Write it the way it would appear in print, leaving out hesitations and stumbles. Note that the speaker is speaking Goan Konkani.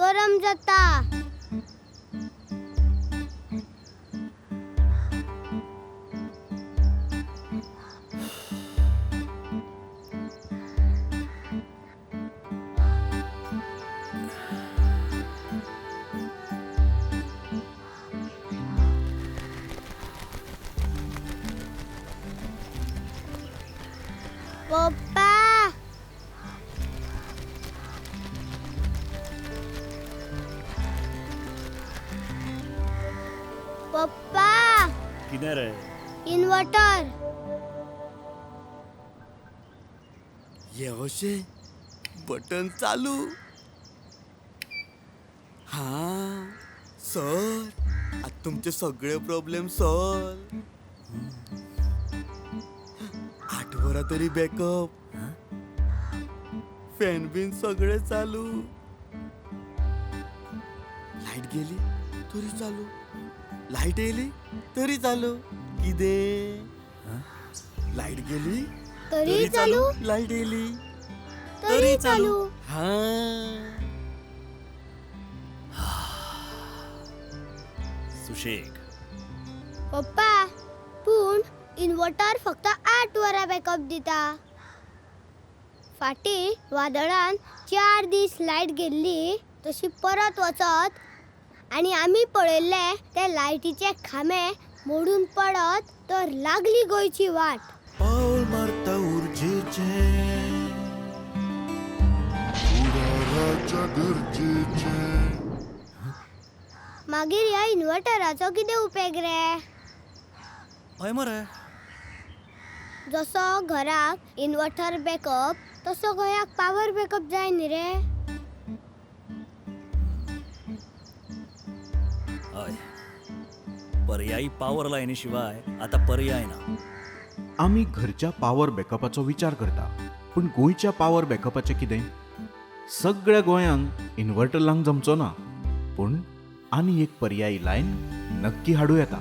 गरम जाता. पप्पा, पप्पा, कितें रे? इन्वर्टर. हे अशें बटन चालू. हा सर, आता तुमचे सगळे प्रॉब्लेम सॉल्व. 8 वरां तरी बॅकअप, फॅन बीन सगळे चालू, लायट गेली तरी चालू, लायट येयली तरी चालू. कितें? लायट गेली तरी चालू, लायट येयली तरी चालू. हा सुशेग. पप्पा, पूण इन्वर्टर फक्त 8 वरां बॅकअप दिता. फाटीं वादळान 4 दीस लायट गेल्ली, तशी परत वचत आनी आमी पळयल्ले ते लायटीचे खांबे मोडून पडत तर लागली गोंयची वाट. पावल मारता उर्जेचें, फुडाराच्या गरजेचें. मागीर ह्या इन्वर्टराचो कितें उपेग रे? हय मरे. जसो घराक इन्वर्टर बॅकअप तसो गोंयाक पावर बॅकअप जाय न्ही रे. हय, पर्यायी पावर लायनी शिवाय आता पर्याय ना. आमी घरच्या पावर बॅकअपाचो विचार करता, पूण गोंयच्या पावर बॅकअपाचें कितें? सगळ्या गोंयांक इन्वर्टर लावंक जमचो ना, पूण आनी एक पर्यायी लायन नक्की हाडूं येता.